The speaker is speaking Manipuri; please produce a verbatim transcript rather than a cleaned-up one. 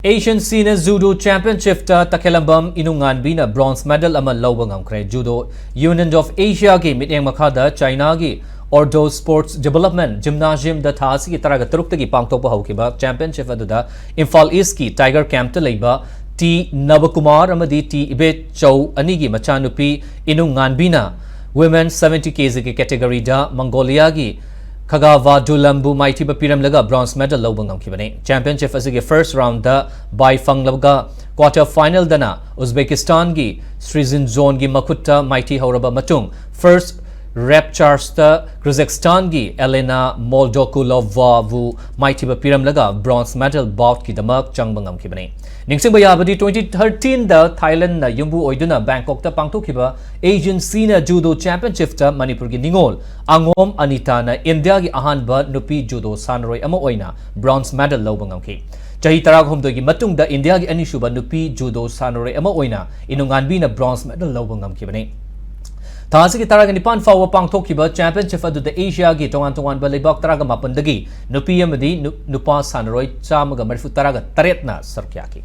Asian Senior Judo Championship-ꯇ ꯇꯈꯦꯂꯝꯕꯝ ꯏꯅꯨꯡꯉꯥꯟꯕꯤꯅ bronze medal ꯑꯃ ꯂꯧꯕ ꯉꯝꯈ꯭ꯔꯦ꯫ Judo Union of Asia-ꯒꯤ ꯃꯤꯠꯌꯦꯡ ꯃꯈꯥꯗ ꯆꯥꯏꯅꯥꯒꯤ Ordo Sports Development Gymnasium-ꯗ ꯊꯥ ꯑꯁꯤꯒꯤ ꯇꯔꯥꯒ ꯇꯔꯨꯛꯇꯒꯤ ꯄꯥꯡꯊꯣꯛꯄ ꯍꯧꯈꯤꯕ championship ꯑꯗꯨꯗ ꯏꯝꯐꯥꯜ East-ꯀꯤ Tiger Camp-ꯇ ꯂꯩꯕ ꯇꯤ ꯅꯕꯀꯨꯃꯥꯔ ꯑꯃꯗꯤ ꯇꯤ ꯏꯕꯦꯆꯧ ꯑꯅꯤꯒꯤ ꯃꯆꯥꯅꯨꯄꯤ ꯏꯅꯨꯡꯉꯥꯟꯕꯤꯅ Women seventy K G-ꯒꯤ category-ꯗ ꯃꯪꯒꯣꯂꯤꯌꯥꯒꯤ ꯈꯒꯥꯚꯥꯗꯨꯂꯝꯕꯨ ꯃꯥꯏꯊꯤꯕ ꯄꯤꯔꯝꯂꯒ bronze medal ꯂꯧꯕ ꯉꯝꯈꯤꯕꯅꯤ꯫ Championship ꯑꯁꯤꯒꯤ first round-ꯗ bye ꯐꯪꯂꯒ quarter final-ꯗꯅ ꯎꯖꯕꯦꯀꯤꯁꯇꯥꯟꯒꯤ ꯁ꯭ꯔꯤꯖꯤꯟꯖꯣꯟꯒꯤ ꯃꯈꯨꯠꯇ ꯃꯥꯏꯊꯤ ꯍꯧꯔꯕ ꯃꯇꯨꯡ first rep charge-ꯇ ꯀ꯭ꯔꯨꯖꯦꯛꯁꯇꯥꯟꯒꯤ ꯑꯦꯂꯦꯅꯥ ꯃꯣꯜꯗꯣꯀꯨꯂꯣꯚꯥꯕꯨ ꯃꯥꯏꯊꯤꯕ ꯄꯤꯔꯝꯂꯒ bronze medal bout-ꯀꯤꯗꯃꯛ ꯆꯪꯕ ꯉꯝꯈꯤꯕꯅꯤ꯫ ꯅꯤꯡꯁꯤꯡꯕ ꯌꯥꯕꯗꯤ twenty thirteen-ꯗ ꯊꯥꯏꯂꯦꯟꯗꯅ ꯌꯨꯝꯕꯨ ꯑꯣꯏꯗꯨꯅ ꯕꯦꯡꯀꯣꯛꯇ ꯄꯥꯡꯊꯣꯛꯈꯤꯕ Asian Senior Judo Championship-ꯇ ꯃꯅꯤꯄꯨꯔꯒꯤ ꯅꯤꯉꯣꯜ ꯑꯉꯣꯝ ꯑꯅꯤꯇꯥꯅ ꯏꯟꯗꯤꯌꯥꯒꯤ ꯑꯍꯥꯟꯕ ꯅꯨꯄꯤ judo ꯁꯥꯟꯅꯔꯣꯏ ꯑꯃ ꯑꯣꯏꯅ bronze medal ꯂꯧꯕ ꯉꯝꯈꯤ꯫ ꯆꯍꯤ ꯇꯔꯥꯍꯨꯝꯗꯣꯏꯒꯤ ꯃꯇꯨꯡꯗ ꯏꯟꯗꯤꯌꯥꯒꯤ ꯑꯅꯤꯁꯨꯕ ꯅꯨꯄꯤ judo ꯁꯥꯟꯅꯔꯣꯏ ꯑꯃ ꯑꯣꯏꯅ ꯏꯅꯨꯡꯉꯥꯟꯕꯤꯅ bronze medal ꯂꯧꯕ ꯉꯝꯈꯤꯕꯅꯤ꯫ ꯊꯥ ꯑꯁꯤꯒꯤ ꯇꯔꯥꯒ ꯅꯤꯄꯥꯟ ꯐꯥꯎꯕ ꯄꯥꯡꯊꯣꯛꯈꯤꯕ championship ꯑꯗꯨꯗ ꯑꯦꯁꯤꯌꯥꯒꯤ ꯇꯣꯉꯥꯟ ꯇꯣꯉꯥꯟꯕ ꯂꯩꯕꯥꯛ ꯇꯔꯥꯒ ꯃꯥꯄꯟꯗꯒꯤ ꯅꯨꯄꯤ ꯑꯃꯗꯤ ꯅꯨ-, ꯅꯨꯄꯥ ꯁꯥꯟꯅꯔꯣꯏ ꯆꯥꯝꯃꯒ ꯃꯔꯤꯐꯨ ꯇꯔꯥꯒ ꯇꯔꯦꯠꯅ ꯁꯔꯨꯛ ꯌꯥꯈꯤ꯫